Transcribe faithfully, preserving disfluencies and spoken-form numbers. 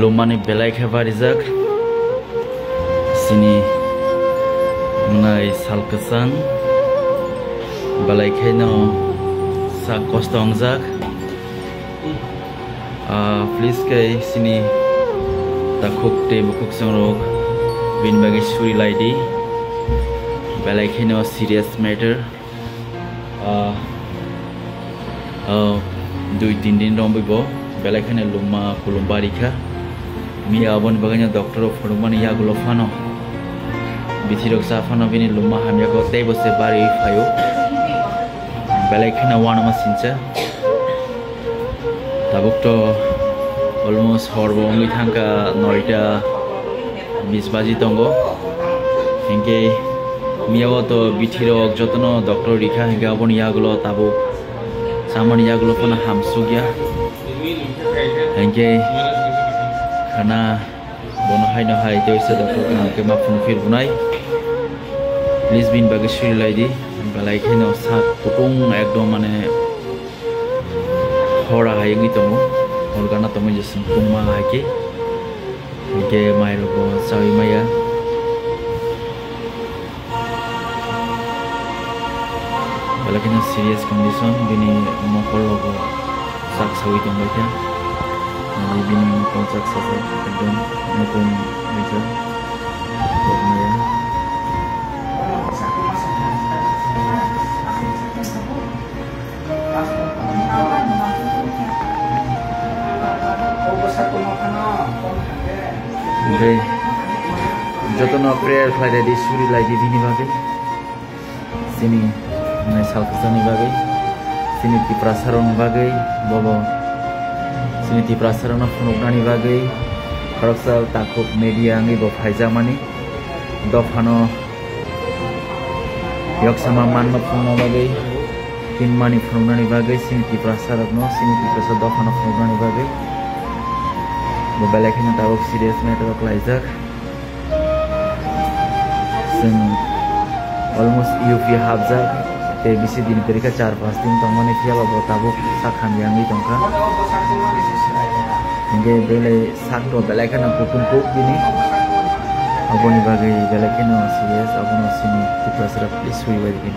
Lumani belai khe barijak. Sini mwnai sal kwchang belai kheno sak kosto wngjak. Ah, please khe sini takhuk tei bukhuk chwngrok bini bagwi suri lai di. Belai kheno serious matter. Ah, ah, dui tin din romwi bo belai kheno lumma kulum bari kha. Miya aboni bagwino doctor o phunukmani yagulo phano bithi rok cha phano bini lumma hamya kho tei bo se bari phaio. Belai kheno uanama sincha. Tabuk to almost hor bo wngwi thangkha noita bis baji tongo. Hinkhe miya o to bithi rok jotono doctor rikha, hinkhe aboni yagulo tabuk chamani yagulo phano hamsukya. Hinkhe khana bono haino hai tei se doctor kaham khe ma phunukphir bunai. Please bini bagwi suri lai di. Belai kheno sak kutung ekdom mane hora hai wngwi tongo. Hor gana tongwi jeswng tungma hai khe. Hinkhe mairok bo chawi maya. Belai kheno serious condition, bini mokol rogo sak sawi tongbai kha. Nai bini mokol sak sajak ekdom nukhung rijak. Kok maya. Hwnkhe jotono prayer khlai di, suri lai di bini bagwi. Chini nai sal kwchangni bagwi, chini Tiprasarokni bagwi, bobo chini Tiprasarokno phunuknani bagwi khoroksa takhuk media wngwi bo phaijakmani. Dophano yoksama manma phunukna bagwi, hinmani phunuknani bagwi, chini Tiprasarokno, chini Tiprasa dophano phunuknani bagwi bo belai kheno tabuk serious matter o klaijak. Chwng almost U P hapjak, tei bisi din kwrwi kha, char panch din tongmani, phiya ba bo tabuk sak hamya wngwi tongkha. Hinkhe belai sak to belai kheno kutung kuk bini. Aboni bagwi belai kheno serious, abono chini Tiprasarok please suri bai di.